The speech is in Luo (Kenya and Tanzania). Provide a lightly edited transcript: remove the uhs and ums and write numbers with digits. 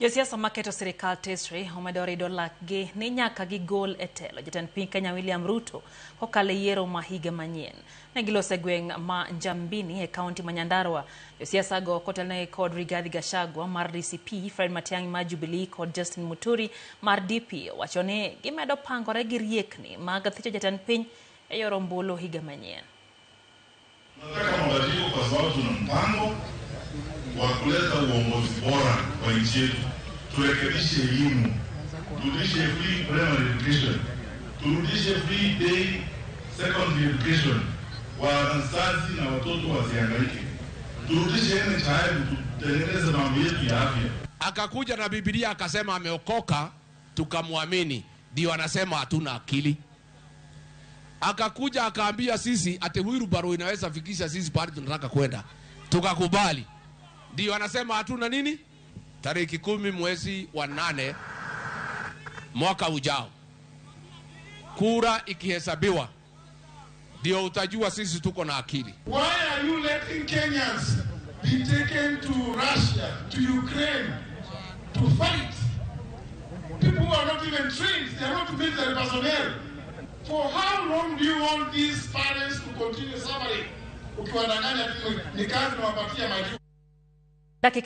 Josiasa maketo sirikal tesre omedo rido lakgi ni nyaka gigol e telo jatend piny Kenya William Ruto kokalo e yiero ma higa manyien. Ne giloso e gweng' ma Njambini e kaunti ma Nyandarua. Josiasa go kotelnegi kod Rigathi Gachagua mar DCP, Fred Matiang'i mar Jubilee kod Justin Muturi mar DP owacho ni gimedo pangore gi riekni mag thicho jatend piny e yor ombulu higa manyien. Tunataka mabadiliko kwa sababu tuna mpango wa kuleta uongozi bora kwa nchi yetu. Turekebishe elimu, turudishe free primary education, turudishe free day secondary education, wazazi na watoto wasihangaike, turudishe NHIF, tutengeneze mambo yetu ya afya. Akakuja na Biblia akasema ameokoka, tukamwamini, ndio anasema hatuna akili. Akakuja akaambia sisi ati wheelbarrow inaweza fikisha sisi pahali tunataka kwenda, tukakubali, ndio anasema hatuna nini. Tariki 10 mwezi wa 8 mwaka ujao, kura ikihesabiwa, ndio utajua sisi tuko na akili. Why are you letting Kenyans be taken to Russia, to Ukraine, to fight? People who are not even trained, they are not military personnel. For how long do you want these parents to continue suffering? Ukiwadanganya tu ni kazi nawapatia majuu. Dakika